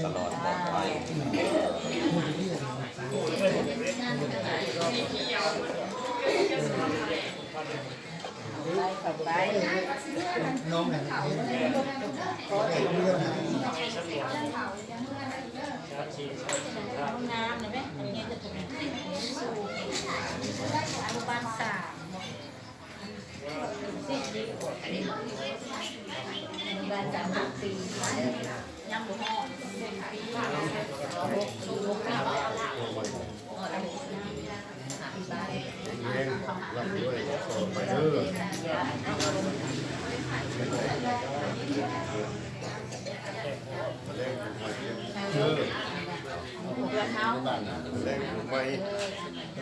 ตลอดปลอดภัย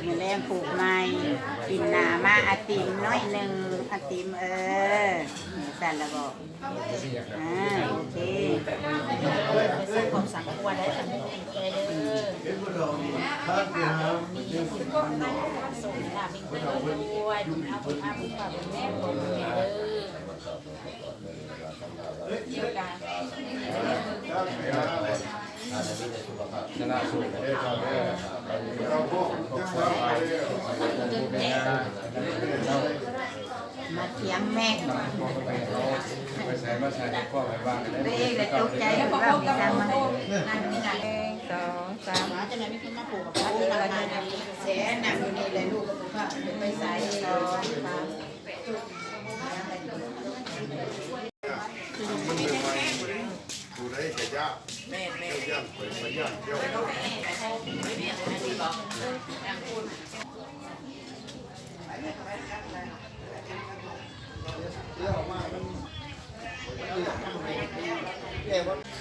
มื้อแลງຜູກໃໝ່ ປິ່ນໜ້າມາອາຕິມໜ້ອຍໜຶ່ງ ອາຕິມ ເອີ ຊັ້ນລະບໍ ອ່າ ໂອເຄ ໄປຊື້ຂອງສັງຄົວໄດ້ ອັນນີ້ແກເດີ ມີຂອງໃຫ້ເຮົາ ມີຂອງໃຫ້ເຮົາ ມີຂອງໃຫ້ເຮົາ ເອົາໄປຝາກແມ່ຂອງແມ່ເດີ. ມາຖຽງແມ່ ໄປໃສມາໃສ ໃຫ້ຄວາມໃຫ້ວາງກັນໄດ້ ເດ້ ກະຕົກໃຈ ເວົ້າອີ່ຫຍັງມາ ໜຶ່ງ ສອງ ສາມ ແສນນະ ມື້ນີ້ແຫຼະ ລູກກະບໍ່ພາໄປໃສ ສອງ ສາມ. ຜູ້ໃດກະຢ້ານ ແມ່ນໆ ຢ້ານໄປ ໄປຢ້ານເຈົ້າ ແລ້ວອອກມາມັນ ແກ້ວ່າ